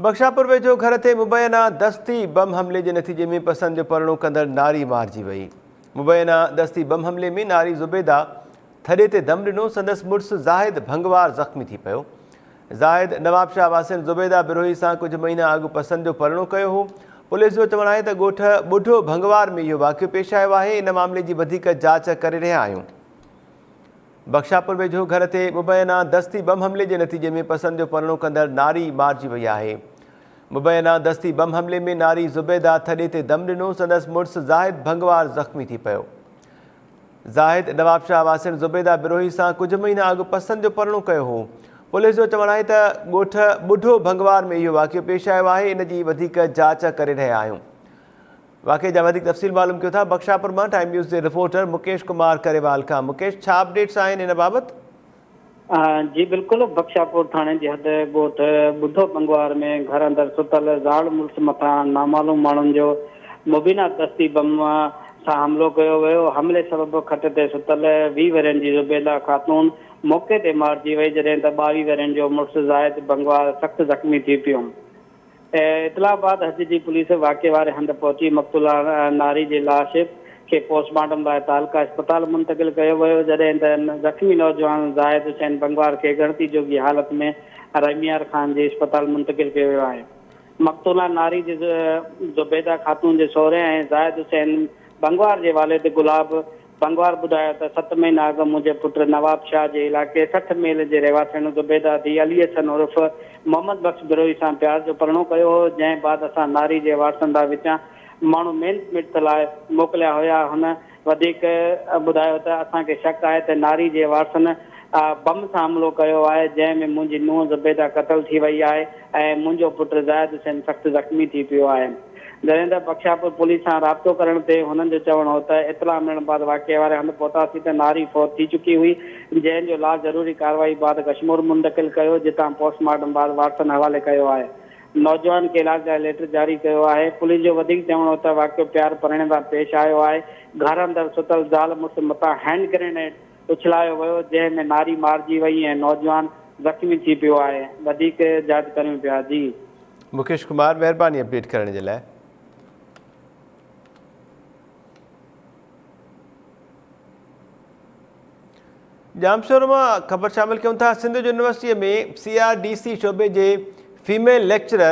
بخشاپور ويجهو گهر تي مبينا دستي بم حملي جي نتيجي ۾ پسند جو پرڻو ڪندڙ ناري مارجي وئي. مبينا دستي بم حملي ۾ ناري زبيده ٿڏي تي دم ڏنو، سندس مڙس زاهد ڀنگوار زخمي ٿي پيو. زاهد نوابشاهه واسين زبيده بروهي سان ڪجهه مهينا اڳ پسند جو پرڻو ڪيو هو. پوليس جو چوڻ آهي ته ڳوٺ ٻڍو ڀنگوار ۾ اهو واقعو پيش آيو آهي، ان معاملي جي وڌيڪ جاچ ڪري رهيا آهيون. بخشاپور ويجهو گهر تي مبينا دستي بم حملي جي نتيجي ۾ پسند جو پرڻو ڪندڙ ناري مارجي وئي آهي. مبينا دستي بم حملي ۾ ناري زبيده ٿڏي تي دم ڏنو، سندس مڙس زاهد ڀنگوار زخمي ٿي پيو. زاهد نوابشاهه واسين زبيده بروهي سان ڪجهه مهينا اڳ پسند جو پرڻو ڪيو هو. پوليس جو چوڻ آهي ته ڳوٺ ٻڍو ڀنگوار ۾ اهو واقعو پيش آيو آهي، ان جي وڌيڪ جاچ ڪري رهيا آهيون. واقعي جا وڌيڪ تفصيل معلوم ڪيو ٿا بخشاپور مان ٽائيم نيوز جي رپورٽر مڪيش ڪمار ڪريوال کان مڪيش ڇا اپڊيٽس آهن ان بابت؟ جي بلڪل بخشاپور ٿاڻي جي حد ڳوٺ ٻڍو بنگوار ۾ گهر اندر ستل زال مڙس مٿان نامعلوم ماڻهن جو مبينا دستي بم سان حملو ڪيو ويو حملي سبب کٽ تي ستل 20 ورهين جي زبيده خاتون موقعي تي مارجي وئي جڏهن ته 22 ورهين جو مڙس زاهد بنگوار سخت زخمي ٿي پيو. اطلاع بعد حج جي پوليس واقعي واري هنڌ پهچي مقتولا ناري جي لاش کي پوسٽ مارٽم لاء تعلقه اسپتال منتقل ڪيو ويو، جڏهن ته زخمي نوجوان زاهد حسين بنگوار کي ڳڻتي جوڳي حالت ۾ رحميار خان جي اسپتال منتقل ڪيو ويو آهي. مقتولا ناري جي زبيده خاتون جي سهري ۽ زاهد حسين بنگوار جي والد گلاب بنگوار ٻڌايو ته ست مهينا اڳ منهنجي پٽ نواب شاهه جي علائقي 60 ميل جي رهواسيڻ زبيده ڌيء علي حسن عرف محمد بخش بروهي سان پيار جو پرڻو ڪيو هو، جنهن بعد اسان ناري جي وارثن ڏانهن وچان ماڻهو محنت مڙت لاء موڪليا هيا. هن وڌيڪ ٻڌايو ته اسان کي شڪ آهي ته ناري جي وارثن بم سان حملو ڪيو آهي، جنهن ۾ منهنجي نونهن زبيده قتل ٿي وئي آهي ۽ منهنجو پٽ زاهد حسين سخت زخمي ٿي پيو آهي. جڏهن ته بخشاپور پوليس سان رابطو ڪرڻ تي هنن جو چوڻ هو ته اطلاع ملڻ بعد واقعي واري هنڌ پهتاسين ته ناري فوت ٿي چڪي هئي، جنهن جو لاش ضروري ڪارروائي بعد ڪشمور منتقل ڪيو، جتان پوسٽ مارٽم بعد وارثن حوالي ڪيو آهي. نوجوان کي علاج لاء ليٽر جاري ڪيو آهي. پوليس جو وڌيڪ چوڻ هو ته واقعو پيار پرڻي تان پيش آيو آهي، گهر اندر ستل زال مڙس مٿان هينڊ گرينيڊ اڇلايو ويو، جنهن ۾ ناري مارجي وئي ۽ نوجوان زخمي ٿي پيو آهي، وڌيڪ جاچ ڪريون پيا. جي. مڪيش ڪمار مهرباني اپڊيٽ ڪرڻ جي لاء. ڄامشورو مان خبر شامل ڪيون ٿا Sindh university ۾ C R D C شعبي جي فيميل ليڪچرر.